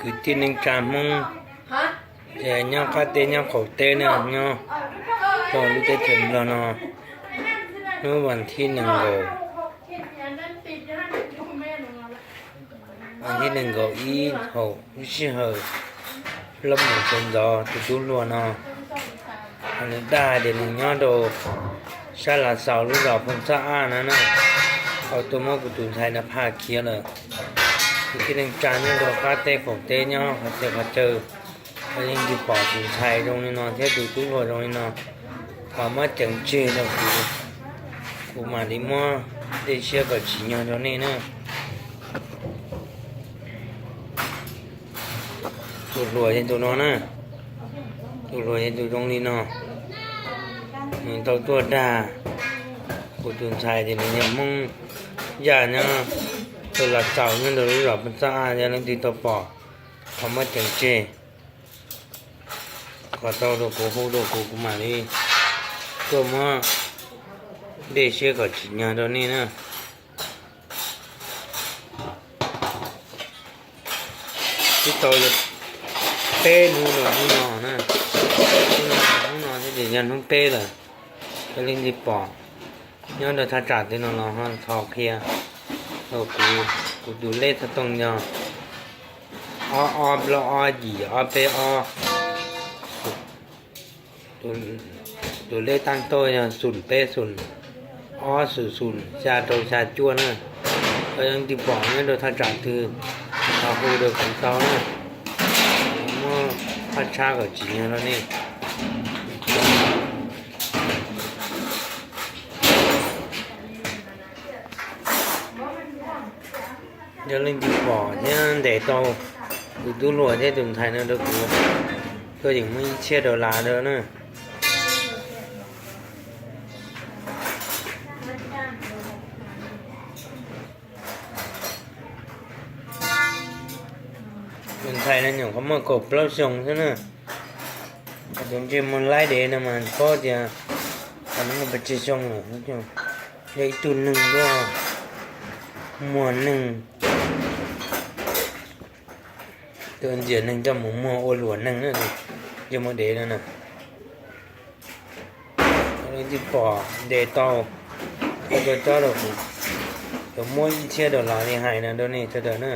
Kwv tij neej tsa Hmoob, nyob qab teb nyob qaum teb na, nyob rau lub teb chaws Nplog no, hnub vas thib nees nkaum, vas thib nees nkaum ib thaum lub sij hawm plaub moos sawv ntxov tus tub hluas no nws dag tias nws nyob rau sab Lav Xaus lub zos Phooj Xab Aj no na, tau tuaj muab kuv tus ntxhais no phaj khiav lawm. Kwv tij neej tsa nyob rau qab teb qaum teb nyob qhov txhia qhov chaw, yog leej twg pom tus ntxhais zoo li no thiab tus tub hluas zoo li no, thov muab ceev tseg rau kuv, kuv mam li muab dej siab kom tsim nyog rau nej na. Tus hluas yog tus no na, tus hluas yog tus zoo li no, nws tau tuaj dag kuv tus ntxhais tias nws yog Hmoob Yaj nyob rau Lav Xaus nyob rau lub zos Phooj Xab Aj, yog leej twg tau pom thov muab ceev tseg kom tau rau kuv, hu rau kuv, kuv mam li tuaj muab dej siab kom tsim nyog rau nej na. Twb tau peb hnub los hnub no na, hnub no thiaj li yog hnub peb lawm. Yog leej twg pom nyob rau thaj tsam twg no los ho thov qhia rau kuv, kuv tus lej xov tooj yog ob ob plaub ob yim ob peb ob. Tus lej taab toj yog xoom peb xoom ob xoom xoom xya rau xya cuaj na. Yog leej twg pom nyob rau thaj tsam twg los hu rau kuv tau na, muab phaj tshab kom tsim nyog rau nej. Yog leej twg pom thiab ntes tau tus tub hluas thiab tus ntxhais no rau kuv, kuv yeej muab ib txhiab dollar rau na. Tus ntxhais no nyuam qhuav muaj kaum plaub xyoo xwb na. Tus ntsej muag laib dev no mas paub tias nws muaj pes tsawg xyoo lawm. Yog ib tug neeg uas muag neeg, tus ntxias neeg coj mus muag ua luam neeg na, ntsej muag dev no na. Leej twg pom ntes tau, hu rau cob rau kuv, yuav muab ib txhiab dollar li hais no rau nej sawv daws na.